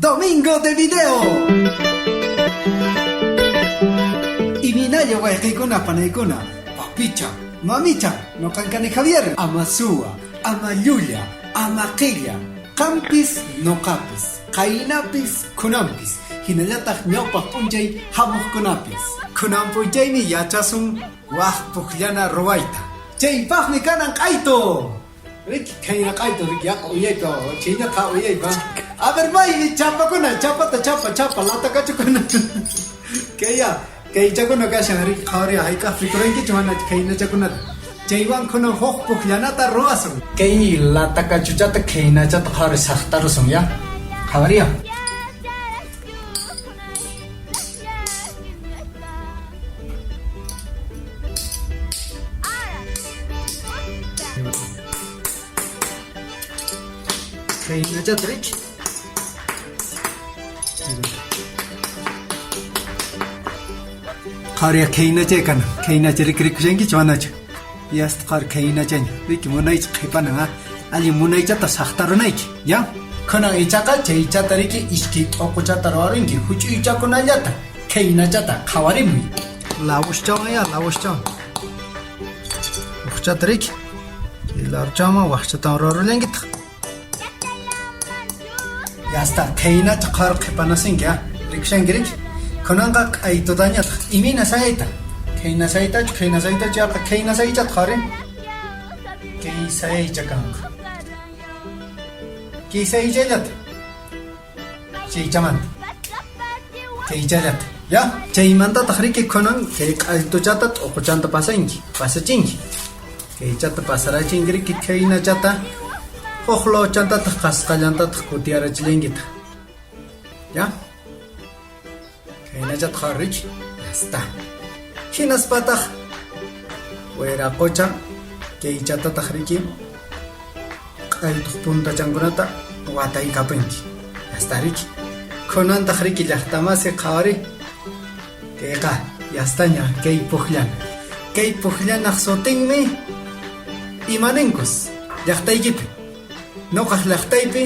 Domingo de video. Iminalla wayqiykuna panaykuna, papicha, mamicha, noqan kani Javier, ama suwa, ama llulla, ama qilla, qampis noqapis, qaynapis, kunanpis, hinallataq ñawpaq p'unchay hamuqkunapis. Kunan p'unchaymi yachasun wak pukllana ruwayta. Chaypaqmi kanan q'aytu! Riki, khayna q'aytu, riki, yaqa uyaypa, chaynaqa uyaypa. A ver, maymi chapakuna, chapata chapa, chapa, latakachukuna. Kaya, kaychakuna kashan, riki, qhawariya, hayk'aq rikurankichu mana khaynachakunata. Chaywan kunan huk pukllanata ruwasun. Kay latakachuchata khaynachata qhawari saqtarusun, ya? Qhawariya. Khaynachata riki. Qhariya khaynachay kana. Khaynacha riki rikushankichu manachu? Yasta qhari khaynachaña. Riki munaycha qhipanan ha. Allin munaychata saqtarunayki, ya? Kunan ichaqa chaychata riki iskay t'uquchata ruwarunki huch'uychakunallata khaynachata qhawarimuy. Lawuschawan ya, lawuschawan. Waqchata riki. Chay lawruchawan waqchatawan ruwarullankitaq. Ya está, khaynacha qhawar qhipanasinki ha. Rikushanki riki. Kunanqa q'aytutañataq imayna sayayta. Khayna sayaytachu, khayna sayaytachu yaqa khayna sayaychata qhawari. Kay sayaycha kanqa. Kay sayaychallata. Chaychamanta. Chaychallata. Ya, chaymantataq riki kunan kay q'aytuchata t'uquchanta pasanki, pasachinki. Kaychata pasarachinki riki khaynachata huk lawchantataq qasqallantataq kutiyarachillankitaq. Ya? Khaynachata qhawar riki. Ya está. Hinaspataq wiraqocha kaychatataq riki q'aytuq puntachankunata wataykapunki. Ya está riki. Kunantaq riki llaqtamasi qhawari. Kayqa yastaña kay pukllana. Kay pukllanaq sutinmi imaninkus llaqtaykipi. Nuqaq llaqtaypi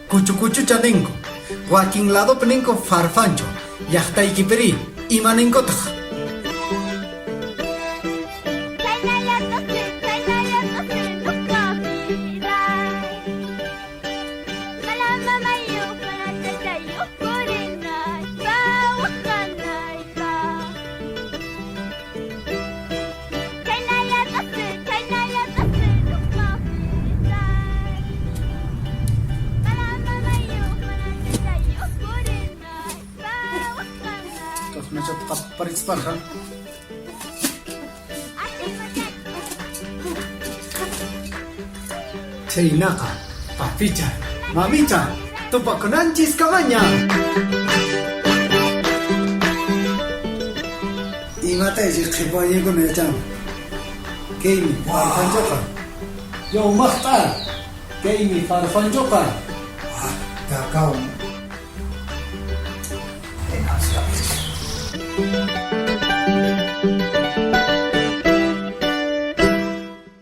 kuchu kuchucha ninku. Wakin ladopi ninku farfancho. Llaqtaykipiri imaninkutaq? Kaqnachata qaparisparqa. Chhaynaqa, papicha, mamicha, tupakunanchis kamaña. Imataysi qhipañikuna yachan. Kaymi farfanchuqa. Yaw maqt'a, kaymi farfanchuqa. Kakaw.